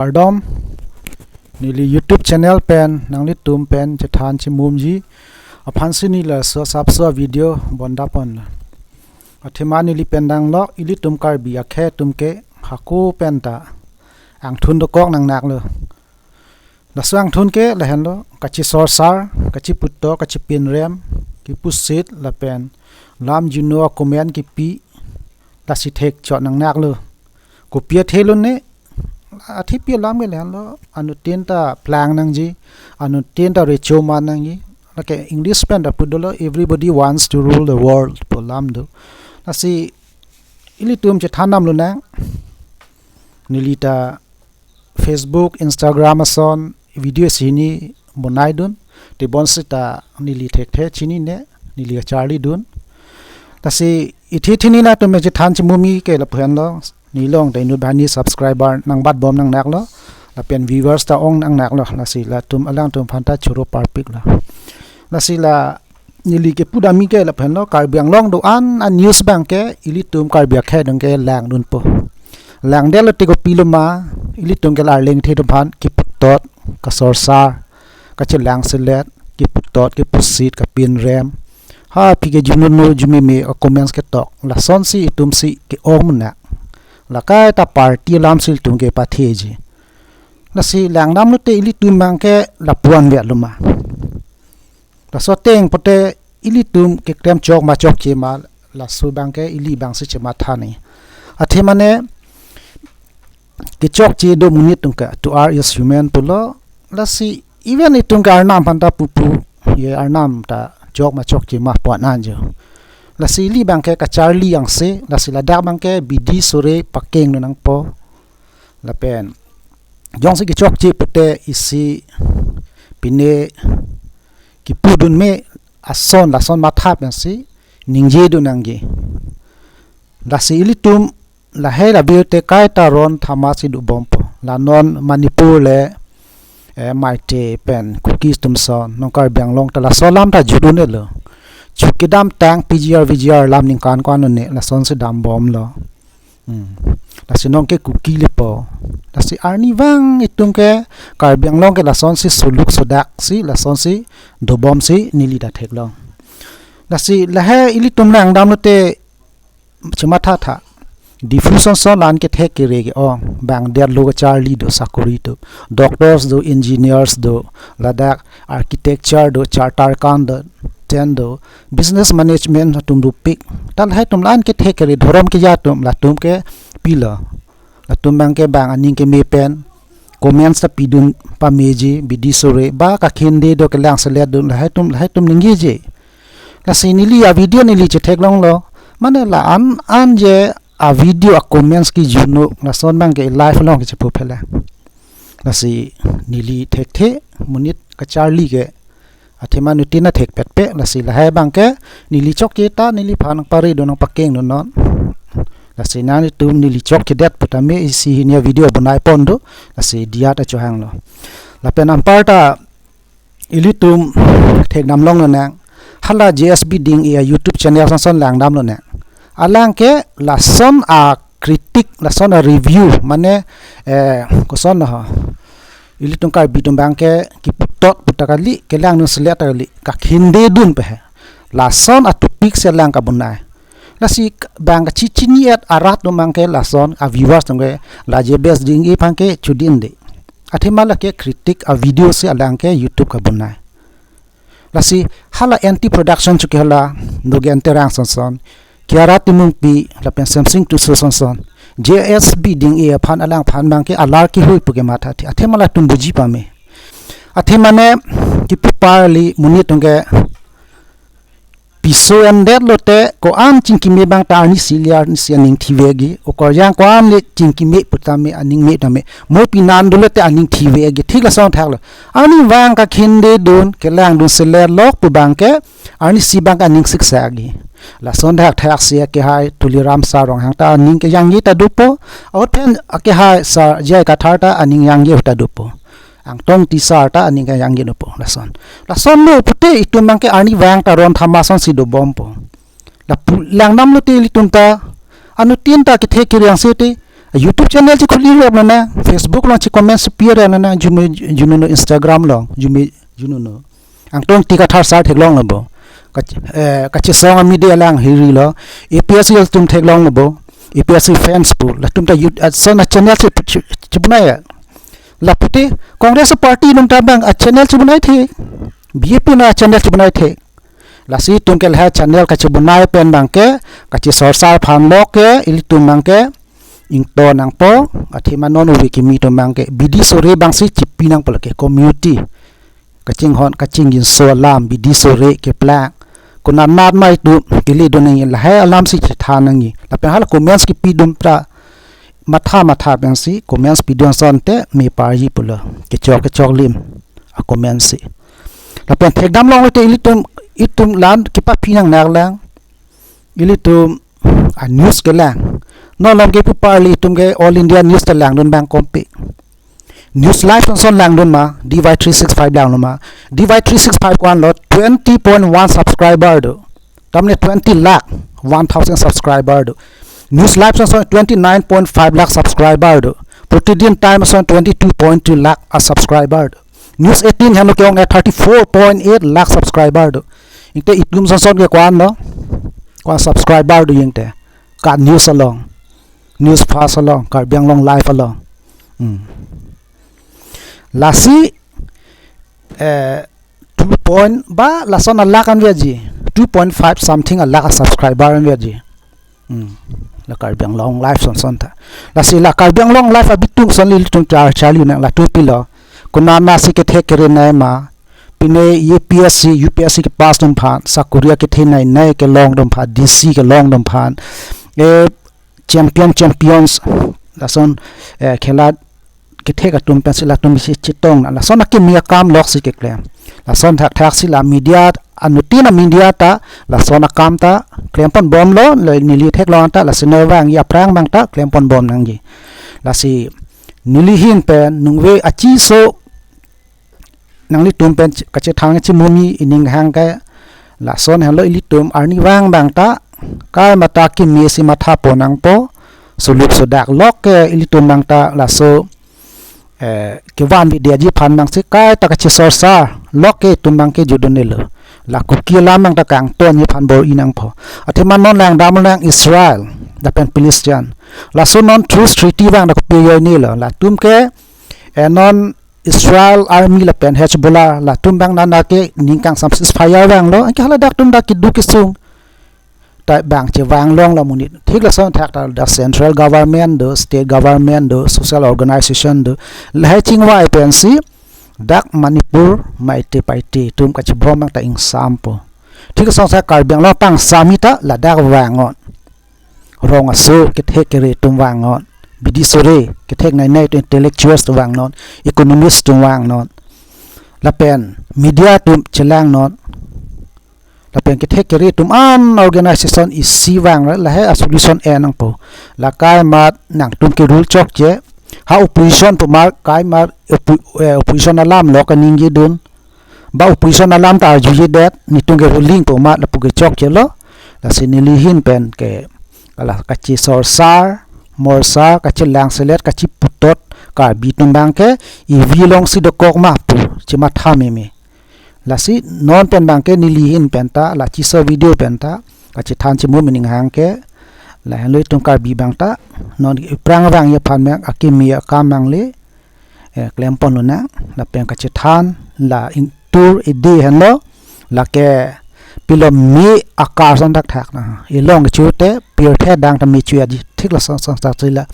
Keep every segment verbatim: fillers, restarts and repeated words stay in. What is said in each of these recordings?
Kardom, neli YouTube channel pen nanglitum pen chethan chimumji aphansi neli laso asapso video bondapon. Athema neli pen danglok ilitum Karbi akhei atum ke hako penta angthun dokok nangnaklo. Laso angthun ke lahenlo, kachisorsar, kachiputok, kachipinrem, kipusit lapen lam juno akomen kipi, lasi thekchot nangnaklo. Kopi athe lone, athepi alam ke lahenlo, anuttin ta plang nangji, anuttin ta recho man nangji. Lake English pen ta pudolo, "Everybody wants to rule the world" pu alam do. Lasi ilitum chethan damlonang, neli ta Facebook, Instagram ason video isi hini bonaidun, tebonsita neli thekthe chinine, neli kacharlidun. Lasi ithi thini nangtum chethan chimumi ke lapu henlo, nelong ta inut banghini subscriber nangbatbom nangnaklo, lapen viewers ta ong nangnaklo, lasi latum alangtum aphanta choro parpiklo. Lasi la neli kepu dam ke lapu henlo, Karbi Anglong do-an a-news abang ke ilitum Karbi akhei atum ke langdunpo. Langdetlo te kopiloma, ilitum ke la Arleng the atum aphan kiputot, kasorsar, kachelang selet, kiputot, kipusit, kapinrem. Ha, phi ke junono jumeme a-comments ketok, lasonsi itumsi ke-ong mena. La kaita party alamsi itum kepatheji. Lasi langdamlote ilitum abang ke lapu-an vetloma. Laso ateng pute ilitum keklem chok ma chokche ma, laso abang ke ili abangsi chematha ni. Athema ne kechokche do monit atum ke, "To err is human" pulo, lasi even itum ke Arnam aphanta pupu, ye Arnam ta chok ma chokche ma pu-an anjo. Lasi ili abang ke kacharli angse, lasi ladak abang ke bidi sore pakengdun nangpo. Lapen jongsi kechokche pute isi pine kipudun me ason, lason matha pensi ningjedun nangji. Lasi ilitum lahei labe te kaita ron thamatsi dobompo. La non Manipur le, eh, Meitei pen Kuki atum ason, non Karbi Anglong ta laso alam ta jut un-elo. Chu kedamtang P G R, V G R alam ningkan ko-an un-e, lasonsi dambomlo. Hmm. Lasi non ke Kuki lepo. Lasi arnivang itum ke Karbi Anglong ke lasonsi suluk sudaksi, lasonsi dobomsi neli ta theklong. Lasi lahei ilitum langdamlote chemathatha. Diphu sonson la-an kethek kere ke-ong, bang detlo kacharli do, sakori do. Doctors do, engineers do, ladak architecture do, chartered accountant do, business management atum dopik. Ta lahei atum la-an kethek kere, dhorom keja atum, latum ke pilo. Latum abang ke bang aning keme pen comments ta pidun pameji, bidi sore, ba kakhinde do, kelang selet dun, lahei atum, lahei atum ningjeje. Lasi neli a-video neli chetheklonglo. Mane la-an an je a-video a-comments kejunok, lason abang ke live along ke chepu phela. Lasi neli thekthe, monit kacharli ke, athema nuttin ta thekpetpe, lasi lahei abang ke neli chokche ta neliphan nangparedun nangpakengdun non. Lasi nanglitum neli chokchedet putame isi hini a-video bonaipon do, lasi diya ta chohanglo. Lapen anparta ilitum thekdamlonglonang, hala J S B Ding-e a-YouTube channel sonson langdamlonang. Alang ke lason a-critic, lason a-review, mane, eh, koson ho, ilitum Karbi atum abang ke kiputot puta kali, kelangdun selet ta kali, kakhindedun pe he. Lason a-topic si alang kabonai. Lasi k-, bang kachechini-et arat atum abang ke lason a-viewers atum ke la J B S Ding-e aphan ke chodinde. Athema lake critic a-video si alang ke YouTube kabonai. Lasi hala N T Production chuke hala Nogen Terang sonson, Kiara Timungpi lapen Semsing Tisso sonson, J S B Ding-e aphan, alangphan abang ke alar kehoi pu kemathathe. Athema latum buji pame. Athema ne kipu parli monit atum ke piso endet lote ko-an chingkime abang ta arnisi le arnisi aning thivekji. Okorjang ko-an le chingkime putame aning me tame. Mo pinan dolote aning thivekji. Thik lason thaklo. Arnivang kakhindedun, kelangdun selet lok pu abang ke arnisi abang ke aning siksekji. Lason thakthak si akehai Tuliram Sir Ronghang ta aning kejangje ta dopo. Ahut pen akehai Sir J I Kathar ta aning jangje ta dopo. Angtong Tisar ta aning kejangje dopo lason. Lasonlo pute itum abang ke arnivang ta ron thama asonsi dobompo. Lapu langdamlote ilitum ta, anuttin ta kethe kere angse te, YouTube channel chekhuli rep nana, Facebook along che comment chepi rep nana, jume junono Instagram along, jume junono. Angtong T Kathar sar theklonglo bo. Kach-, eh, kachesong a-media lang hirilo. A P S C atum theklonglo bo. A P S C fans pu. Latum ta YouTube, ah, lason a-channel che, che, chebonai ya. Laputi Congress party atum ta abang a-channel chebonai thek. B J P na channel chebonai thek. Lasi itum ke lahai channel kachebonai pen abangke, kachesorsar aphan lo ke, ilitum abangke, ington nangpo, athema non ove kimi atum abangke, bidi sore abangsi chepi nangpo lake, community. Kachinghon, kachingjinso alam, bidi sore keplak. Konatnat ma itum, kele dun nangji, lahai alamsi chethan nangji. Lapen hala comments kepi atum ta, matha matha pensi, comments pidun asonte, me parji pulo. Kechok kechok lim, a-comments si. Lapen thekdam longlo te ilitum, itum la-an kepaphi nangnak lang. Ilitum a-news kelang. Non alom ke pu parli itum ke All India News ta langdun abang kompe. News Live ason langdun ma, D Y three six five langdun ma. D Y three six five ko-anlo twenty point one subscriber do. Tamne twenty lakh, one thousand subscriber do. News Live ason twenty nine point five lakh subscriber do. Pratidin Times ason twenty two point two lakh a-subscriber do. News eighteen henlo ke-ong ne thirty four point eight lakh subscriber do. Ingte itum ason ke ko-anlo. Ko-an subscriber do ingte. Ka news along. News Fast along. Karbi Anglong Live along. Hmm. Lasi, eh, two point ba lason a-lakh an viaji. Two point five something a-lakh a-subscriber an viaji. Hmm. La Karbi Anglong Live ason ason ta. Lasi la Karbi Anglong Live abitung ason ilitum ta charli nang latum pilo. Konatnat si kethek kerenei ma. Pine A P S C, U P S C kepass atum aphan, sakori kethenei nei kelong atum aphan, D C kelong atum aphan. Eh, champion, champions, lason, eh, khela kethek atum pensi latum si chetong na, lason akimi akam loksi keklem. Lason thakthak si la media, anuttin a-media ta, lason akam ta, klempon bomlo, le neli theklong ta, lasi ne vangji aphrang abang ta, klempon bom nangji. Lasi, neli ahin pen, nungve achiso, nanglitum pen ch-, kachethang chimumi ining hang ke lason henlo ilitum arnivang abang ta kai mata kimi si matha pon nangpo, suluk sudak lok ke ilitum abang ta laso, eh, kevan video ji aphan abang si kaita kachesorsar lok ke itum abang ke judun nelo. La Kuki alam abang ta kangton ji aphan bor-i nangpo. Athema non langdam lang Israel lapen Palestine. Laso non truce treaty abang ta kopi yo nelo. Latum ke, eh, non Israel army lapen Hezbollah latum abang nana ke ningkang sam ceasefire vanglo, anke hala dak atum dak keduk kesung. Ta abang chevang longlo amonit. Thik lason thak ta dak central government do, state government do, social organization do. Lahai chingvai pensi dak Manipur Meitei Paite atum kachibom abang ta ingsampo. Thik lason sa Karbi Anglong apangsam ta ladak vangnon. Rong aso kethek kere atum vangnon. Bidi sore kethek nei nei atum intellectuals atum vangnon. Economists atum vangnon. Lapen media atum chelangnon. Lapen kethek kere atum an organization isi vang lahai a-solution en nangpo. La kai mat nangtum ke rule chokche. Ha opposition pu mar kai mar oppo-, eh, opposition alam lo kaningje dun. Ba opposition alam ta arjujedet, netum ke ruling pu amat lapu ke chokchelo. Lasi neli ahin pen ke, ala kachesorsar, morsar, kachelang selet, kacheputot, Karbi atum abang ke, ivi alongsi dokok ma pu, chematha meme. Lasi non pen abang ke neli ahin pen ta, la chiso video pen ta, kachethan chimumi ining hang ke, la henlo itum Karbi abang ta, non aphrang vangji aphan abang akimi akam abang le, eh, klempon lonang, lapen kachethan, la ingtur ide henlo, lake pilo me akar ason thakthak na. Ilong chute, pirthe adang ta me chuya ji, thik lason ason thakthak si la.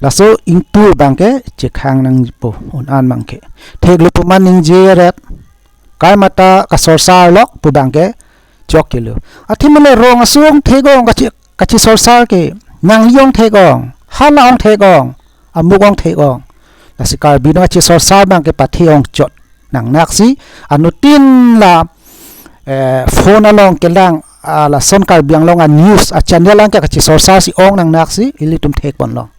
Laso ingtur abang ke, chekhang nangpo, un-an abang ke. Theklo pu ma ningje ret, kai mata kasorsar lo pu abang ke, chokchelo. Athema le rong aso ong thek ong kache, kachesorsar ke, nangli ong thek ong, hala ong thek ong, amuk ong thek ong. Lasi Karbi atum kachesorsar abang ke pathe ongchot nangnaksi, anuttin la, eh, phone along kelang, ah, lason Karbi Anglong a-news, a-channel abang ke kachesorsar si ong nangnaksi, ilitum thekponlong.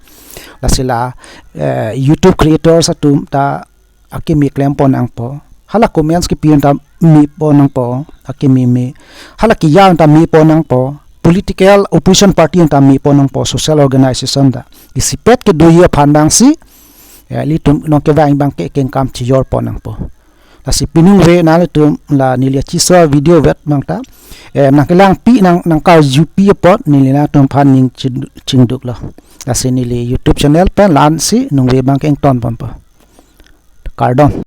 Lasi la, eh, YouTube creators atum ta akimi klempon nangpo. Hala comments kepi ta mepon nangpo, akimi me. Hala keya ta mepon nangpo. political opposition party ta mepon nangpo, social organization ta. Isipet kedoji aphan abang si, eh, ilitum nong kevang abang ke kengkam chijor pon nangpo. Lasi piningve nanglitum la neli achiso video vet abang ta, eh, nangkelangpi nang, nangkarjupi apot neli nangtum aphan ning ching-, chingduklo. Lasi neli YouTube channel pen la-an si ningve abang ke ington ponpo. Kardom.